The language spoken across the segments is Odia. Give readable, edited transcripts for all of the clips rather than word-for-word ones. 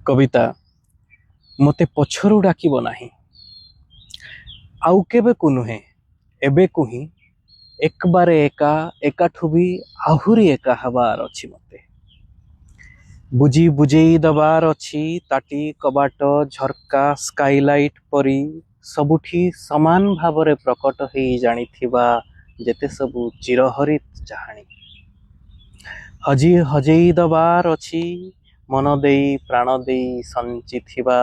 କବିତା "ମୋତେ ପଛରୁ ଡାକିବ ନାହିଁ"। ଆଉ କେବେକୁ ନୁହେଁ, ଏବେକୁ ହିଁ ଏକବାରେ ଏକା, ଏକାଠୁ ବି ଆହୁରି ଏକା ହେବାର ଅଛି ମୋତେ। ବୁଜି ବୁଜେଇ ଦବାର ଅଛି ତାଟି, କବାଟ, ଝରକା, ସ୍କାଇଲାଇଟ୍ ପରି ସବୁଠି ସମାନ ଭାବରେ ପ୍ରକଟ ହେଇ ଜାଣିଥିବା ଯେତେ ସବୁ ଚିରହରିତ ଚାହାଣି। ହଜି ହଜେଇ ଦବାର ଅଛି ମନ ଦେଇ ପ୍ରାଣ ଦେଇ ସଞ୍ଚିଥିବା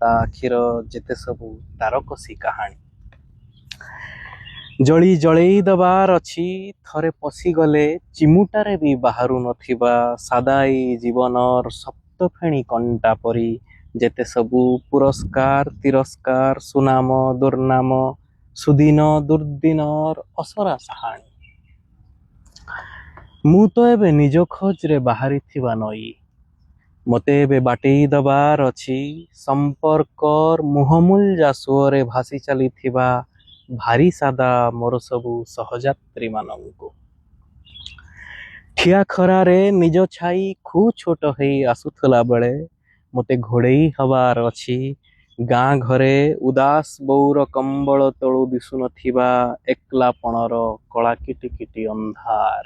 ତା ଆଖିର ଯେତେ ସବୁ ତାରକସି କାହାଣୀ। ଜଳି ଜଳେଇ ଦବାର ଅଛି ଥରେ ପଶିଗଲେ ଚିମୁଟାରେ ବି ବାହାରୁ ନଥିବା ସାଦା ଏଇ ଜୀବନର ସପ୍ତଫେଣୀ କଣ୍ଟା ପରି ଯେତେ ସବୁ ପୁରସ୍କାର, ତିରସ୍କାର, ସୁନାମ, ଦୁର୍ନାମ, ସୁଦିନ, ଦୁର୍ଦିନର ଅସରା ସାହାଣୀ। ମୁଁ ତ ଏବେ ନିଜ ଖୋଜରେ ବାହାରିଥିବା ନଈ। ମୋତେ ଏବେ ବାଟେଇ ଦବାର ଅଛି ସମ୍ପର୍କର ମୁହଁମୁଲଜା ସୁଅରେ ଭାସି ଚାଲିଥିବା ଭାରି ସାଦା ମୋର ସବୁ ସହଯାତ୍ରୀମାନଙ୍କୁ। ଠିଆ ଖରାରେ ନିଜ ଛାଇ ଖୁବ୍ ଛୋଟ ହେଇ ଆସୁଥିଲା ବେଳେ ମୋତେ ଘୋଡ଼େଇ ହବାର ଅଛି ଗାଁ ଘରେ ଉଦାସ ବୋଉର କମ୍ବଳ ତଳୁ ଦିଶୁନଥିବା ଏକଲାପଣର କଳା କିଟିକିଟି ଅନ୍ଧାର।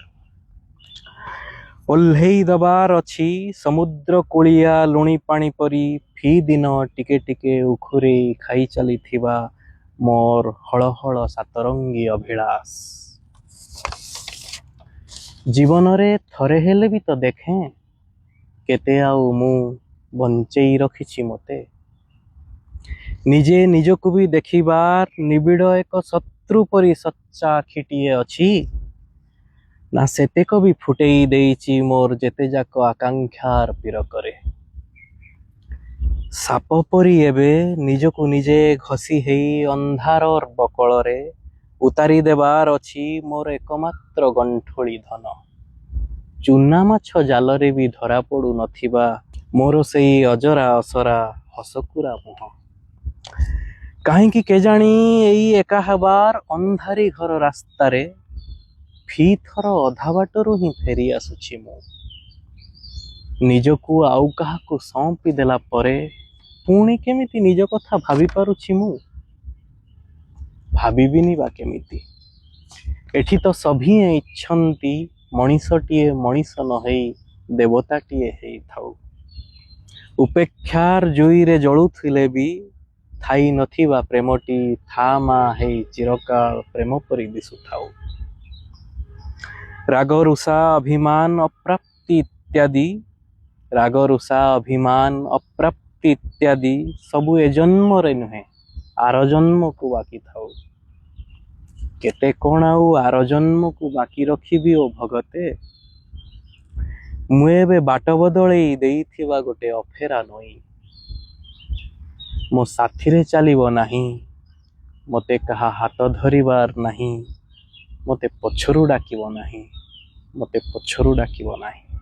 ଓହ୍ଲେଇ ଦବାର ଅଛି ସମୁଦ୍ର କୂଳିଆ ଲୁଣି ପାଣି ପରି ଫି ଦିନ ଟିକେ ଟିକେ ଉଖୁରେଇ ଖାଇ ଚାଲିଥିବା ମୋର ହଳହଳ ସାତରଙ୍ଗୀ ଅଭିଳାଷ। ଜୀବନରେ ଥରେ ହେଲେ ବି ତ ଦେଖେଁ, କେତେ ଆଉ ମୁଁ ବଞ୍ଚେଇ ରଖିଛି ମୋତେ। ନିଜେ ନିଜକୁ ବି ଦେଖିବାର ନିବିଡ଼ ଏକ ଶତ୍ରୁ ପରି ସଚ୍ଚା ଆଖିଟିଏ ଅଛି ନା ସେତେକ ବି ଫୁଟେଇ ଦେଇଛି ମୋର ଯେତେଯାକ ଆକାଂକ୍ଷାର ପିରକରେ। ସାପ ପରି ଏବେ ନିଜକୁ ନିଜେ ଘଷି ହେଇ ଅନ୍ଧାରର ବକଳରେ ଉତାରି ଦେବାର ଅଛି ମୋର ଏକମାତ୍ର ଗଣ୍ଠୁଳି ଧନ, ଚୁନା ମାଛ ଜାଲରେ ବି ଧରା ପଡୁନଥିବା ମୋର ସେଇ ଅଜରା ଅସରା ହସକୁରା ମୁହଁ। କାହିଁକି କେଜାଣି ଏଇ ଏକା ହେବାର ଅନ୍ଧାରି ଘର ରାସ୍ତାରେ ଫି ଥର ଅଧା ବାଟରୁ ହିଁ ଫେରି ଆସୁଛି ମୁଁ। ନିଜକୁ ଆଉ କାହାକୁ ସଅଁପି ଦେଲା ପରେ ପୁଣି କେମିତି ନିଜ କଥା ଭାବି ପାରୁଛି ମୁଁ? ଭାବିବିନି ବା କେମିତି? ଏଠି ତ ସଭିଏଁ ଇଚ୍ଛନ୍ତି ମଣିଷଟିଏ ମଣିଷ ନ ହେଇ ଦେବତାଟିଏ ହେଇଥାଉ। ଉପେକ୍ଷାର ଜୁଇରେ ଜଳୁଥିଲେ ବି ଥାଇ ନଥିବା ପ୍ରେମଟି ଥା ମା ହେଇ ଚିରକାଳ ପ୍ରେମ ପରି ଦିଶୁଥାଉ। ରାଗ, ରୁଷା, ଅଭିମାନ, ଅପ୍ରାପ୍ତି ଇତ୍ୟାଦି, ରାଗ, ରୁଷା, ଅଭିମାନ, ଅପ୍ରାପ୍ତି ଇତ୍ୟାଦି ସବୁ ଏ ଜନ୍ମରେ ନୁହେଁ, ଆର ଜନ୍ମକୁ ବାକି ଥାଉ। କେତେ କ'ଣ ଆଉ ଆର ଜନ୍ମକୁ ବାକି ରଖିବି ଓ ଭଗତେ? ମୁଁ ଏବେ ବାଟ ବଦଳେଇ ଦେଇଥିବା ଗୋଟେ ଅଫେରା ନଈ। ମୋ ସାଥିରେ ଚାଲିବ ନାହିଁ, ମୋତେ କାହା ହାତ ଧରିବାର ନାହିଁ, ମୋତେ ପଛରୁ ଡାକିବ ନାହିଁ, ମୋତେ ପଛରୁ ଡାକିବ ନାହିଁ।